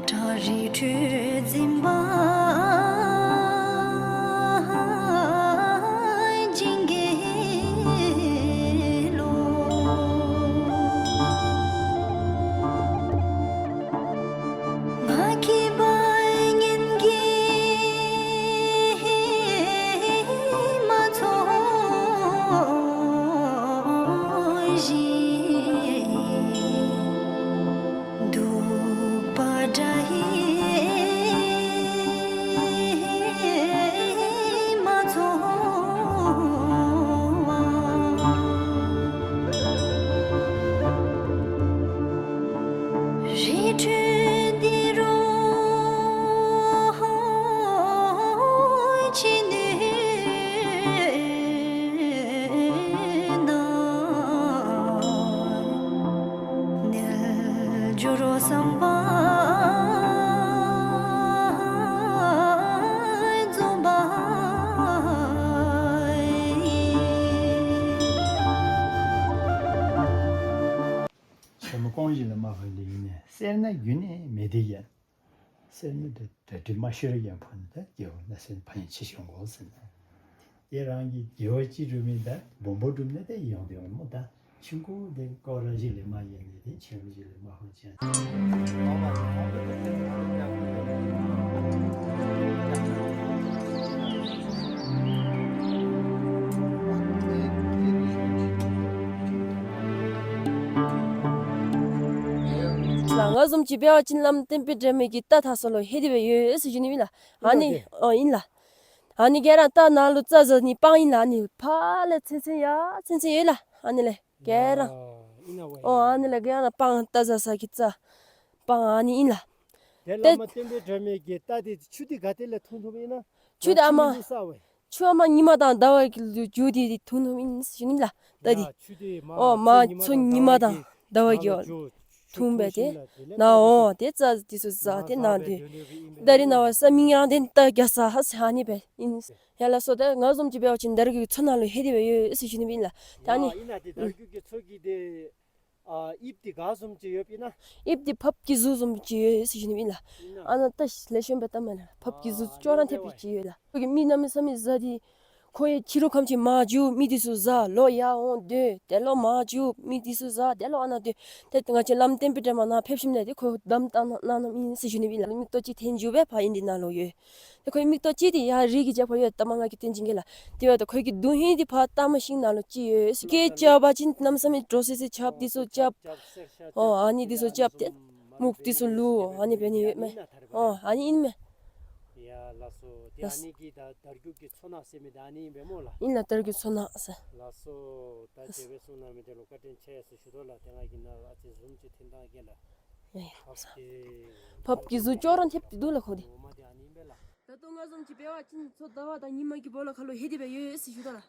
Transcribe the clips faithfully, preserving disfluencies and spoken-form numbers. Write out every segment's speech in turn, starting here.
བྲག་རི་ཁྲོད་འཛིན་པ་ཇིང་གེ་ལོ། ང་གིས་པ་ཉན་གྱིས་མ་ཚོར་ཞིང་། སྡུག་པ་འདྲ་ཡིས་མ་ཚོར་བ། རི་ཁྲོད་འདི་རུ་ཕྱིན་ནུས་ན། ནལ་འགྱུར་རོ་བསམ་པ་འཛོམས་པ་ཡིས། ཆེན་མོ་ཀོང་ཞིག་ལས་མ་ཕར་འདི་ཡིན་ནས་སེར་སྣ་རྒྱུན་ནས་མེད་དེ་ཡ། སེར་སྣ་དེ་གྲ་སྒྲིག་མ་ཤེས་རུང་ཡང་ཕར་ནི་ད་རྒྱལ་བ་སྣང་སྲིད་ཕན་ཡོན་ཆེ་ཤོས་འོང་ཟེར་ནས། དེ་རང་གི་དགེ་བ་ཅིག་སྒྲུབ་མི་ད་སྦོམ་པོ་སྒྲུབ་ནས་ད་ཡོང་དེ་འོང་མོ། ད་ཆུང་ཀུ་དེ་སྐོར་ར་ཞིག་ལས་མ་ཡིན་ནས་དེ་ཆེན་པོ་ཞིག་ལས་མ་ཧོན་ཅན། ལགས། ང་བཟུམ་ཅིག་འབད་བ་ཅིན་བླམ་བསྟན་པའི་སྒྲོན་མེ་གི་རྟ་འཐག་ས་ལུ་ལྷོད་དེ་སྦེ་ཡོད་ཟེར་ཞུ་ནི་ཨིན་ལགས། ཨ་ནི་ཨིན་ལགས། ཨོ་ཨིན་ལགས། ཨ་ནི་ག་ར་རྟ་ནང་ལུ་རྩྭ་ཟ་ནི་སྤང་ཨིན་ལགས། ཨ་ནི་ཕར་ལས་ཚུན་ཚུན་ཡར་ཚུན་ཚུན་ཡོད་ལགས། ཨ་ནི་ལས་ག་ར། ཨོ་ཨ་ནི་ལས་ག་ར་སྤང་རྟ་ཟ་ས་གི་རྩྭ་སྤང་ཨ་ནི་ཨིན་ལགས། དེ་བླ་མ་བསྟན་པའི་སྒྲོན་མེ་གི་རྟ་དེ་ཆུ་དེ་ག་ཏེ་ལས་འཐུང་འཐུངམ་ཨིན་ན། ཆུ་དེ་ཨ་མ། ཆུ་ཨ་མ་ཉི་མ་དང་ཟླ་བ་གི་ལུ་རྒྱུ་དེ་དེ་འཐུང་འཐུངམ་ཨིན་ཟེར་ཞུ་ནི་ལགས། རྟ་དེ། ཨོ་མ་མཚོ་ཉི་མ་དང་ཟླ་བ་གི་འོག་འཐུང་སྦེ་དེ་ནཱ་འོང་དེ་རྩྭ་དེ་ཚུ་ཟ་དེ་ནཱ་སྡོད། ད་རེས་ནངས་པ་ས་མིང་ཡང་དེ་རྟ་རྒྱག་ས་ཧ་ས་ཨ་ནི་སྦེ་ཨིན། ཡ་ལགས་སོ། ད་ང་བཟུམ་ཅིག་འབད་བ་ཅིན་དར་རྒྱུག་གི་མཚོ་ནང་ལུ་ལྷོད་དེ་སྦེ་ཡོད་ཟེར་ཞུ་ནི་ཨིན་ལགས། ད་ཨ་ནི་ཨིན་ན་དེ་དར་རྒྱུག་གི་མཚོ་གི་དེ་ཨ་དབྱིབས་དེ་ག་བཟུམ་ཅིག་ཡོདཔ་ཨིན་ན། དབྱིབས་དེ་ཕགཔ་གི་གཟུགས་བཟུམ་ཅིག་ཡོད་ཟེར་ཞུ་ནི་ཨིན་ལགས། ཨིན་ན། ཨ་ནཱ་ད་ལེགས་ཤོམ་སྦེ་བལྟ་མས་ལགས། ཕགཔ་གི་གཟུགས་ཨ་ཅོག་ར་འཐདཔ་ཅིག་ཡོད་ལགས། ཁོ་གིས་མི་གནམ་མེད་ས་མེད་ཟ་དེ་ཁོ་ཡང་ཕྱི་རུ་ཁམས་ཅིག་མར་རྒྱུག། མི་དེ་ཚུ་ཟ་ལོག་ཡར་འོང་སྡོད། དེ་ལོག་མར་རྒྱུག། མི་དེ་ཚུ་ཟ་དེ་ལོག་ཨ་ནཱ་སྡོད། ཏེ་ང་བཅས་བླམ་བསྟན་པའི་སྒྲོན་མེ་ནཱ་ཕེབས་ཞིནམ་ལས་ཏེ་ཁོ་བསྡམ་བཏང་གནངམ་ཨིན་ཟེར་ཞུ་ནི་ཨིན་ལགས། མིག་ཏོ་ཅིག་འཐོན་འགྱོ་སྦེ་ཕར་ཨིན་དེ་ནང་ལུ་ཡོད། ཏེ་ཁོའི་མིག་ཏོ་ཅིག་དེ་ཡར་རི་གི་རྒྱབ་ཕར་ཡོད། ལྟ་མ་ང་གིས་སྟོན་བྱིན་གེ་ལགས། དེ་འབདཝ་ད་ཁོ་གི་གདོང་ཧིང་དེ་ཕར་ལྟ་མ་ཤིང་ནང་ལུ་ཅིག་ཡོད། སྐད་རྐྱབ་པ་ཅིན་གནམ་མེད་ས་མེད་འདྲོག་སི་སི་རྐྱབ། དེ་ཚུ་རྐྱབ། ཨོ་ཨ་ནི་དེ་ཚུ་རྐྱབ་སྟེ་སྨུག་དེ་ཚུ་ལུ་ཨ་ནི་འབད་ནི་ཡོད་མས། ཨོ་ཨ་ནི་ཨིན་མས། ཡ་ལགས་སོ། ཏེ་ལགས། ཨ་ནི་གི་ད་དར་རྒྱུག་གི་མཚོ་ནག་ཟེར་མི་དེ་ཨ་ནི་ཨིན་པས་སྨོ་ལགས། ཨིན་ལགས། དར་རྒྱུག་མཚོ་ནག་ཟེར། ལགས་སོ། ད་དེ་སྦེ་གསུང་གནང་མི་དེ་ལུ་བཀའ་དྲིན་ཆེ་ཟེར་ཞུ་དོ་ལགས། ཏེ་ང་གིས་ནཱ་ལུ་ཨ་ཙི་ཟུམ་ཅིག་འཐེན་བཏང་གེ་ལགས། ཡ་ཡ། ཕགཔ་གི་ཕགཔ་གི་གཟུགས་ཅོག་ར་འཐདཔ་འདུག་ལགས་ཁོ་དེ། ངོ་མ་དེ་ཨ་ནི་ཨིན་པས་ལགས། ད་ལྟོ་ང་བཟུམ་ཅིག་འབད་བ་ཅིན་མཚོ་ཟླ་བ་དང་ཉི་མ་གི་སྦོ་ལོགས་ཁ་ལུ་ལྷོད་དེ་སྦེ་ཡོད་ཟེར་ཞུ་དོ་ལགས།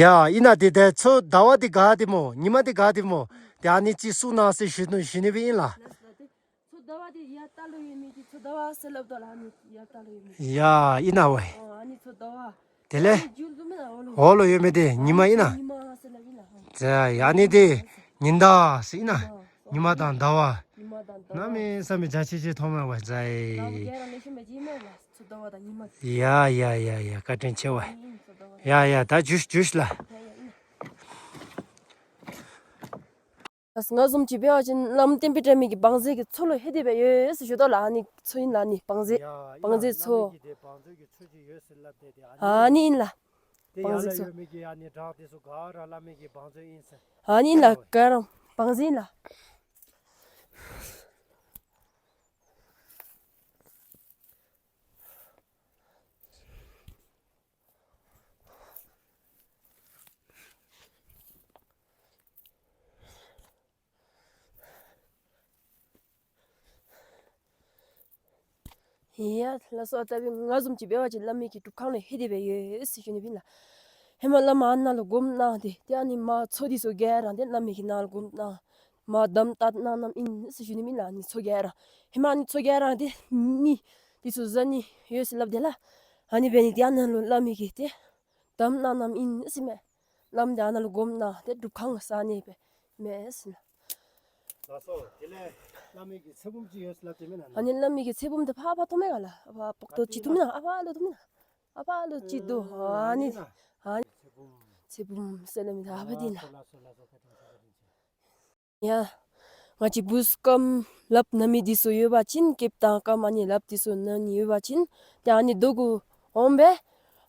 ཡ་ཨིན་ན། དེ་ད་མཚོ་ཟླ་བ་དེ་ག་དེ་སྨོ། ཉི་མ་དེ་ག་དེ་སྨོ། ཏེ་ཨ་ནི་ཅིག་གསུང་གནང་ཟེར་ཞུ་ནི་ཞུ་ནི་སྦེ་ཨིན་ལགས། ལགས་སོ། ཏེ་མཚོ་ཟླ་བ་དེ་ཡར་ལྟག་ལུ་ཡོད་མི་དེ་མཚོ་ཟླ་བ་ཟེར་སླབ་དོ་ལགས། ཨ་ནི་ཡར་ལྟག་ལུ་ཡོད་མི། ཡ་ཨིན་ན་ཝའི། ཨོ་ཨ་ནི་མཚོ་ཟླ་བ། དེ་ལས། ཨ་ནི་མཇུག་ཏུ་མེན་ན་འོག་ལུ། འོག་ལུ་ཡོད་མི་དེ་ཉི་མ་ཨིན་ན། ཉི་མ་ཟེར་སླབ་ཨིན་ན། ཨོ། ཛ་ཡ་ཨ་ནི་དེ་ཉི་ཟླ་ཟེར་ཨིན་ན། ཨོ། ཉི་མ་དང་ཟླ་བ། ཉི་མ་དང་ཟླ་བ། གནམ་མེད་ས་མེད་འཇའ་ཆི་ཆི་མཐོངམ་མས་ཝའི། ཛ་ཡ། ནཱ་ལུ་ག་ར་ལེགས་ཤོམ་སྦེ་མཇལ་ཨིན་མས་ལགས། མཚོ་ཟླ་བ་དང་ཉི་མ། ཡ་ཡ་ཡ་ཡ། བཀའ་དྲིན་ཆེ་ཝའི། ཨིན་མཚོ་ཟླ་བ་དང་། ཡ་ཡ། ད་འགྱོ་ཤིག་འགྱོ་ཤིག་ལགས། ཡ་ཡ་ཨིན། ལགས། ང་བཟུམ་ཅིག་འབད་བ་ཅིན་བླམ་བསྟན་པའི་སྒྲོན་མེ་གི་བང་མཛོད་ཀྱི་མཚོ་ལུ་ལྷོད་དེ་སྦེ་ཡོད་ཟེར་ཞུ་དོ་ལགས། ཨ་ནི་མཚོ་ཨིན་ལགས། ཨ་ནི་བང་མཛོད། ཡ་བང་མཛོད་མཚོ། བླ་མ་གི་དེ་བང་མཛོད་ཀྱི་མཚོ་ཅིག་ཡོད་ཟེར་སླབ་དེ་དེ་ཨ་ནི། ཨ་ནི་ཨིན་ལགས། དེ་བང་མཛོད་མཚོ། ཡར་ལུ་ཡོད་མི་གི་ཨ་ནི་བྲག་དེ་ཚུ་ག་ར་བླ་མ་གི་བང་མཛོད་ཨིན་ཟེར། ཨ་ནི་ཨིན་ལགས། ག་ར་བང་མཛོད་ཨིན་ལགས། ཡ་ལགས་སོ། ད་འབདན་ང་བཟུམ་ཅིག་འབད་བ་ཅིན་བླ་མ་གི་སྒྲུབ་ཁང་ལུ་ལྷོད་དེ་སྦེ་ཡོད་ཟེར་ཞུ་ནི་ཨིན་ལགས། ཧེ་མ་བླ་མ་ཨ་ནཱ་ལུ་སྒོམ་གནང་སྟེ་ཏེ་ཨ་ནི་མར་མཚོ་དེ་ཚུ་ག་ར་ཏེ་བླ་མ་གིས་ནཱ་ལུ་སྒོམ་གནང་མར་བསྡམས་བཏང་གནངམ་ཨིན་ཟེར་ཞུ་ནི་ཨིན་ལགས། ཨ་ནི་མཚོ་ག་ར་ཧེ་མ་ཨ་ནི་མཚོ་ག་ར་ཏེ་མི་དེ་ཚུ་བཟའ་ནི་ཡོད་ཟེར་སླབ་དེ་ལགས། ཨ་ནི་འབད་ནི་དེ་ཨ་ནཱ་ལུ་བླ་མ་གིས་ཏེ་བསྡམས་གནངམ་ཨིན་ཟེར་མས། བླམ་དེ་ཨ་ནཱ་ལུ་སྒོམ་གནང་སྟེ་སྒྲུབ་ཁང་བཟའ་ནི་སྦེ་མས་ཟེར་ལགས། ལགས་སོ། དེ་ལས་བླ་མའི་གི་ཚེ་བུམ་ཅིག་ཡོད་ཟེར་སླབ་སྟེ་མེན་ན། ཨ་ནི་བླ་མའི་གི་ཚེ་བུམ་དེ་ཕར་ཕར་མཐོང་མས་ག་ལགས། ཨ་ཕར་སྤོག་ཏོ་ཅིག་མཐོང་མེན་ན། ཨ་ཕར་ལུ་མཐོང་མེན་ན། ཨ་ཕར་ལུ་ཅིག་འདུག། ཨ་ནི་ཨ་ནི་ཨ་ནི་ཚེ་བུམ་ཟེར་སླབ་མི་དེ་ཨ་ཕར་འདི་ཨིན་ན། ཡ། ང་བཅས་བུཚ་རྐངམ་ལགཔ་ན་མི་འདི་ཚུ་ཡོད་པ་ཅིན་སྐེདཔ་དང་རྐངམ་ཨ་ནི་ལགཔ་འདི་ཚུ་ན་ནི་ཡོད་པ་ཅིན་ཏེ་ཨ་ནི་རྡོ་གུ་འོང་སྦེ་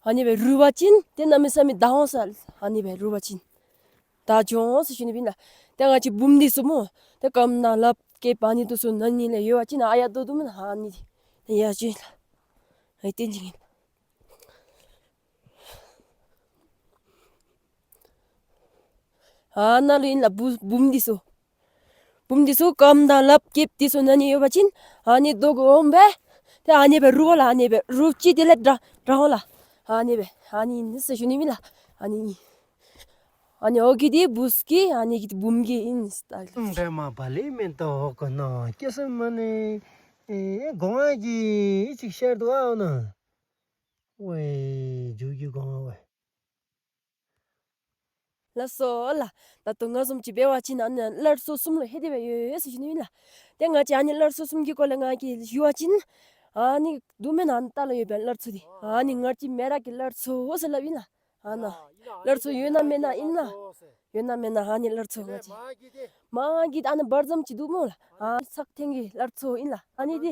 ཨ་ནི་སྦེ་རུལ་བ་ཅིན་ཏེ་གནམ་མེད་ས་མེད་དྲག་འོང་ཟེར། ཨ་ནི་སྦེ་རུལ་བ་ཅིན་དྲག་འགྱོ་འོང་ཟེར་ཞུ་ནི་ཨིན་ལགས། ཏེ་ང་བཅས་བུམ་འདི་ཚུ་སྨོ། ཏེ་རྐངམ་དང་ལགཔ་སྐེདཔ་ཨ་ནི་འདི་ཚུ་ན་ནི་ལས་ཡོད་པ་ཅིན་ཨ་ཡར་རྡོ་འདུག་མེན་ན། ཨ་ནི་འདི་ཡར་ཅིག་ལགས། ཨ་ནི་སྟོན་བྱིན་གེ། ཨ་ནཱ་ལུ་ཨིན་ལགས་བུ་བུམ་འདི་ཚུ། བུམ་འདི་ཚུ་རྐངམ་དང་ལགཔ་སྐེདཔ་འདི་ཚུ་ན་ནི་ཡོད་པ་ཅིན་ཨ་ནི་རྡོ་གུ་འོང་སྦེ་ཏེ་ཨ་ནི་སྦེ་རུལ་བ་ལགས། ཨ་ནི་སྦེ་རུལ་ཅི་དེ་ལས་དྲག་དྲག་འོང་ལགས། ཨ་ནི་སྦེ་ཨ་ནི་ཨིན་ཟེར་ཞུ་ནི་ཨིན་ལགས། ཨ་ནི་ཨ་ནི་འོག་གི་འདི་བུཚ་གི་ཨ་ནི་གི་བུམ་གྱི་ཨིན་ཟེར་ལགས། འདྲེ་མ་བ་ལེ་མེ་ཏོག་གོ་ནོ་ཀེ་སེ་མ་ནེ་ཨེ་སྒོ་ང་གི་ཨི་ཅིག་ཤར་དུ་ཨ་ནཱ་ཝེ་རྒྱུ་གི་སྒོ་ང་ཝེ། ལགས་སོ་ལགས། ད་ལྟོ་ང་བཟུམ་ཅིག་འབད་བ་ཅིན་ཨ་ནི་སླར་གསོ་གསུམ་ལུ་ལྷོད་དེ་སྦེ་ཡོད་ཟེར་ཞུ་ནི་ཨིན་ལགས། ཏེ་ང་བཅས་ཨ་ནི་སླར་གསོ་གསུམ་གྱི་སྐོར་ལས་ང་གིས་ཞུ་བ་ཅིན་ཨ་ནི་འདུག་མེན་ན། ཨ་ནི་ལྟག་ལུ་ཡོད་པའི་སླར་གསོ་འདི་ཨ་ནི་ང་བཅས་མེ་རག་གི་སླར་གསོ་ཟེར་སླབ་ཨིན་ལགས། ཨ་ནཱ་སླར་གསོ་ཡོད་ན་མེད་ན་ཨིན་ན། ཡོད་ན་མེད་ན་ཨ་ནི་སླར་གསོ་ང་བཅས་མ་གི་ཨ་ནི་བར་མཚམས་ཅིག་འདུག་སྨོ་ལགས། ཨ་ཚག་ཐེངས་ཀྱི་སླར་གསོ་ཨིན་ལགས། ཨ་ནི་འདི་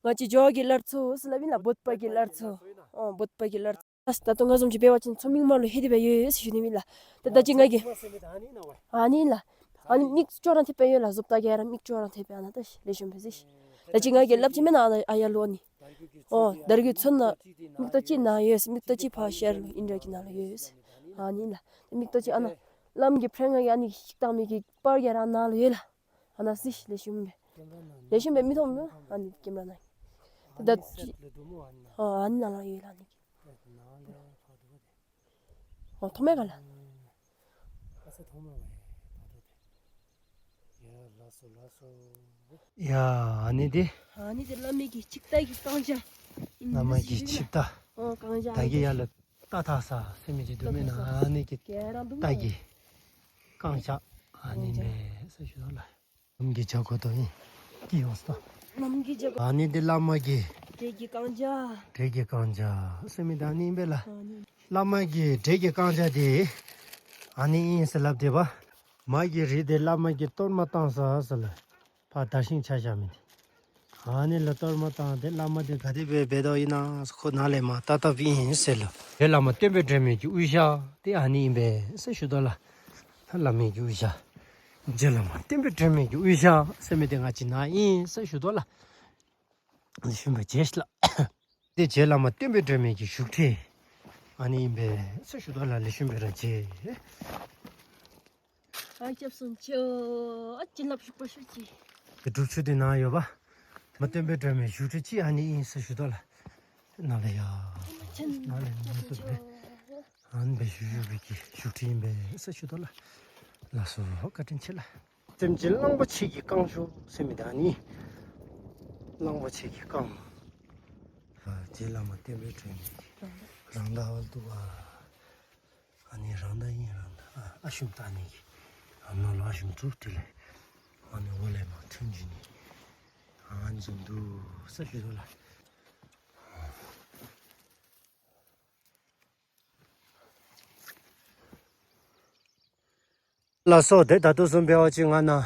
ང་བཅས་འགྱོ་བ་གི་སླར་གསོ་ཟེར་སླབ་ཨིན་ལགས། བོད་པ་གི་སླར་གསོ། ཨོ་བོད་པ་གི་སླར་གསོ། ད་ལྟོ་ང་བཟུམ་ཅིག་འབད་བ་ཅིན་མཚོ་སྨྱུག་མ་ལུ་ལྷོད་དེ་སྦེ་ཡོད་ཟེར་ཞུ་ནི་ཨིན་ལགས། ཏེ་ད་ཅི་ང་གིས་ཨ་ནི་ལགས། ཨ་ནི་མིག་ཅོག་ར་ཐེབས་སྦེ་ཡོད་ལགས། བཟོ་ལྟ་ག་ར་མིག་ཅོག་ར་ཐེབས་སྦེ་ཨ་ནཱ་ད་ལེགས་ཤོམ་སྦེ་གཟིགས། ད་ཅི་ང་གིས་སླབ་ཅི་མེན་ན། ཨ་ནཱ་ཨ་ཡར་ལུ་ཨ་ནི་ཨོ་དར་གྱི་ཚོན་ནང་མིག་ཏོ་ཅིག་ནཱ་ཡོད་ཟེར། མིག་ཏོ་ཅིག་ཕར་ཤར་ལུ་ཨིན་དྲ་གི་ནང་ལུ་ཡོད་ཟེར། ཨ་ནི་ལགས། མིག་ཏོ་ཅིག་ཨ་ནཱ་བླམ་གི་ཕྲེང་ང་གི་ཨ་ནི་ཞིག་བཏང་མི་གི་པར་ག་ར་ནཱ་ལུ་ཡོད་ལགས། ཨ་ནཱ་གཟིགས་ལེགས་ཤོམ་སྦེ། ལེགས་ཤོམ་སྦེ་མི་མཐོང་མེན་ན། ཨ་ནི་ཀེམ་ར་ནང་། ད་ཨ་ནི་ནང་ལུ་ཡོད་ལགས་ཨ་ནི་གི། ཨོ་མཐོང་མས་ག་ལགས། ཡ་ཨ་ནི་འདི་ཨ་ནི་འདི་བླ་མའི་གི་ཅིག་ཏ་གི་རྐང་རྒྱ། བླ་མའི་གི་ཅིག་ཏ། ཨོ་རྐང་རྒྱ། ད་གི་ཡར་ལུ་ཏ་ཐག་ས་ཟེར་མི་ཅིག་འདུག་མེན་ན། ཨ་ནི་གི་ཏ་གི་རྐང་རྒྱ་ཨ་ནི་མས་ཟེར་ཞུ་དོ་ལགས། གནམ་གྱི་བྱ་རྒོད་དོ་ཨིན། སྐྱིད་འོང་སྟོ། གནམ་གྱི་བྱ་རྒོད། ཨ་ནི་འདི་བླ་མ་གི་འདྲེ་གི་རྐང་རྒྱ། འདྲེ་གི་རྐང་རྒྱ་ཟེར་མི་ད་ཨ་ནི་ཨིན་པས་ལགས། ཨ་ནི་བླ་མ་གི་འདྲེ་གི་རྐང་རྒྱ་འདི་ཨ་ནི་ཨིན་ཟེར་སླབ་སྟེ་པ། མ་གི་རི་འདི་བླ་མ་གི་གཏོར་མ་བཏང་ས་ཟེར་ལགས། ཕར་དར་ཤིང་ཆག་བཞག་མི་འདི། ཨ་ནི་ལུ་གཏོར་མ་བཏང་སྟེ་བླ་མ་འདི་ག་དེ་སྦེ་འབད་དོ་ཨིན་ན་ཁོ་ནཱ་ལས་མར་བལྟ་བལྟཝ་ཨིན་ཟེར་ལོ། རྗེ་བླ་མ་བསྟན་པའི་སྒྲོན་མེ་གི་དབུ་ཞྭ་འདི་ཨ་ནི་ཨིན་པས་ཟེར་ཞུ་དོ་ལགས། བླ་མའི་གི་དབུ་ཞྭ། རྗེ་བླ་མ་བསྟན་པའི་སྒྲོན་མེ་གི་དབུ་ཞྭ་ཟེར་མི་འདི་ང་བཅས་ནཱ་ཨིན་ཟེར་ཞུ་དོ་ལགས། ལེགས་ཤོམ་སྦེ་མཇལ་ཤིག་ལགས། འདི་རྗེ་བླ་མ་བསྟན་པའི་སྒྲོན་མེ་གི་བཞུགས་ཁྲི་ཨ་ནི་ཨིན་པས་ཟེར་ཞུ་དོ་ལགས། ལེགས་ཤོམ་སྦེ་ར་མཇལ། ཨ་སྐྱབས་སུ་མཆིའོ། ཨ་བྱིན་རླབས་ཞུགས་པ་ཤུགས་ཀྱིས། དེ་སྒྲུབ་ཆུ་འདི་ནཱ་ཡོད་པ། མ་བསྟན་པའི་སྒྲོན་མེ་བཞུགས་ཁྲི་ཅིག་ཨ་ནི་ཨིན་ཟེར་ཞུ་དོ་ལགས། ནཱ་ལས་ཡར་ནཱ་ལས་ཡར་འདུག་པས། ཨ་ནི་སྦེ་བཞུགས་བཞུགས་པའི་གི་བཞུགས་ཁྲི་ཨིན་པས་ཟེར་ཞུ་དོ་ལགས། ལགས་སོ་བཀའ་དྲིན་ཆེ་ལགས། སེམས་ཅན་གླང་པོ་ཆེ་གི་རྐང་མཆོག་ཟེར་མི་འདི་ཨ་ནི། གླང་པོ་ཆེ་གི་རྐང་། ཨ་རྗེ་བླ་མ་བསྟན་པའི་སྒྲོན་མེ་གི་རང་ད་ཧོལ་འདུག་པ། ཨ་ནི་རང་ད་ཨིན་རང་ད། ཨ་ཨ་ཞུམ་བཏང་ནི་གི། ཨ་ནཱ་ལུ་ཨ་ཞུམ་བཙུགས་དེ་ལས་ཨ་ནི་འོག་ལས་མར་ཐོན་བྱོན་ནི་ཨ་ནི་བཟུམ་འདུག་ཟེར་ཞུ་དོ་ལགས། ལགས་སོ། དེ་ད་ལྟོ་བཟུམ་འབད་བ་ཅིན་ང་ནཱ་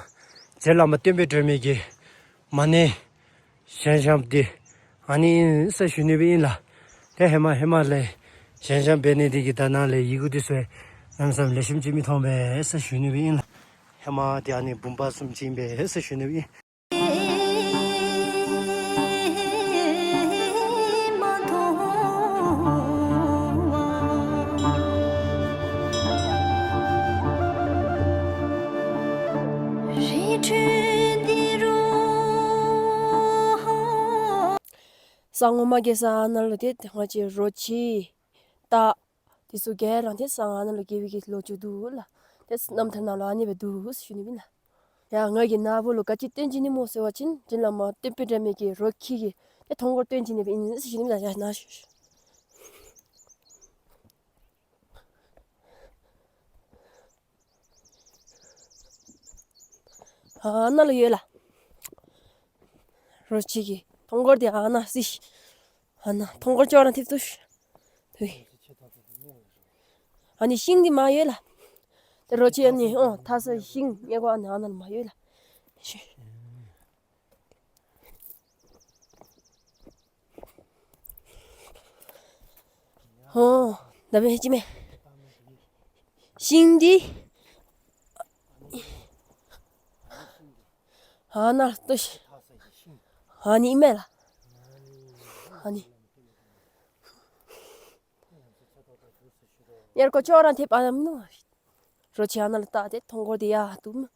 རྗེ་བླ་མ་བསྟན་པའི་སྒྲོན་མེ་གི་མ་ཎི་བཞེངས་བཞེངསམ་འདི་ཨ་ནི་ཨིན་ཟེར་ཞུ་ནི་སྦེ་ཨིན་ལགས། ཏེ་ཧེ་མ་ཧེ་མ་ལས་བཞེངས་བཞེངསམ་འབད་ནི་འདི་གིས་ད་ནཱ་ལས་ཡི་གུ་འདི་ཚུ་གནམ་མེད་ས་མེད་ལེགས་ཤོམ་ཅིག་མི་མཐོང་པས་ཟེར་ཞུ་ནི་སྦེ་ཨིན་ལགས། ཧེ་མ་འདི་ཨ་ནི་བུམ་པ་བཟུམ་ཅིག་ཨིན་པས་ཟེར་ཞུ་ནི་སྦེ་ཨིན། ས་ངོ་མ་གི་ས་ནང་ལུ་ཏེ་ང་བཅས་རོ་ཁྱི་སྟག་འདི་ཚུ་ག་ར་ཏེ་ས་ནང་ལུ་སྐྱེ་བའི་གི་ལོ་རྒྱུས་འདུག་ལགས། ཏེ་རྣམ་ཐར་ནང་ལུ་ཨ་ནི་སྦེ་འདུག་ཟེར་ཞུ་ནི་སྦེ་ཨིན་ལགས། ཡ་ང་གིས་ནཱ་བུ་ལུ་ག་ཅི་སྟོན་བྱིན་ནི་སྨོ་ཟེར་བ་ཅིན་རྗེ་བླ་མ་བསྟན་པའི་སྒྲོན་མེ་གི་རོ་ཁྱི་གི་ཏེ་མཐོང་སྐོར་སྟོན་བྱིན་ནི་སྦེ་ཨིན་ཟེར་ཞུ་ནི་སྦེ་ཨིན་ལགས། ཡ་ནཱ་ཞུ་ཞུ། ཨ་ནཱ་ལུ་ཡོད་ལགས། རོ་ཁྱི་གི་མཐོང་སྐོར་འདི་ཨ་ནཱ་སི། ཨ་ནཱ་མཐོང་སྐོར་ཅོག་ར་འཐདཔ་འདུག། དུས། ཨ་ནི་ཤིང་འདི་མར་ཡོད་ལགས། ཏེ་རོ་ཁྱི་ཨ་ནི་ཨོ་ཐར་ས་ཤིང་ཉེ་གོ་ཨ་ནི་ཨ་ནཱ་ལུ་མར་ཡོད་ལགས། ཧོ། ད་འབད་ཅི་མས། ཤིང་འདི་ཨ་ནཱ་ལྟོས་ཤིག། ཨ་ནི་ཨིན་མས་ལགས། ཨ་ནི། ཡར་ཁོ་ཅོག་ར་འཐདཔ་ཨ་ནི་མནོ། རོ་ཁྱི་ཨ་ནཱ་ལུ་བལྟ་སྟེ་མཐོང་སྐོར་འདི་ཡར་འཐདཔ་མནོ།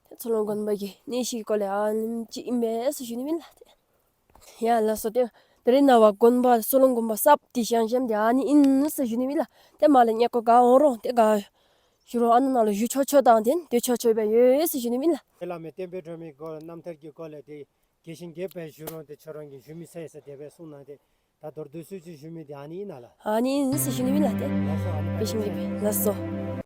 ཏེ་མཚོ་ལྷོ་དགོན་པ་གི་གནས་གཞི་གི་སྐོར་ལས་ཨ་ནེམ་ཅིག་ཨིན་པས་ཟེར་ཞུ་ནི་མེན་ལགས་ཏེ། ཡ་ལགས་སོ། ཏེ་ད་རིས་ནངས་པ་དགོན་པ་མཚོ་ལྷོ་དགོན་པ་གསརཔ་འདི་བཞེངས་བཞེངསམ་འདི་ཨ་ནི་ཨིན་ཟེར་ཞུ་ནི་མེན་ལགས། ཏེ་མར་ལས་ཉེ་གོ་ག་འོང་རུང་ཏེ་ག་ཞུ་རུང་ཨ་ནཱ་ནང་ལུ་བཞུགས་ཆོག་ཆོག་དང་ཏེ་སྡོད་ཆོག་ཆོག་སྦེ་ཡོད་ཟེར་ཞུ་ནི་མེན་ལགས། བླ་མའི་བསྟན་པའི་སྒྲོན་མེ་སྐོར་རྣམ་ཐར་གྱི་སྐོར་ལས་ཏེ་རྒྱས་ཤིང་རྒྱསཔ་སྦེ་ཞུ་རུང་ཏེ་ཁྱོད་ར་གིས་ཞུ་མི་ཚར་ཡི་ཟེར་དེ་སྦེ་གསུངས་གནང་སྟེ་ད་མདོར་བསྡུས་ཚུ་ཅིག་ཞུ་མི་འདི་ཨ་ནི་ཨིན་ན་ལགས། ཨ་ནི་ཨིན་ཟེར་ཞུ་ནི་མེན་ལགས་ཏེ། ལགས་སོ། ཨ་ནི་རྒྱས་ཤིང་རྒྱསཔ་སྦེ་ལགས་སོ།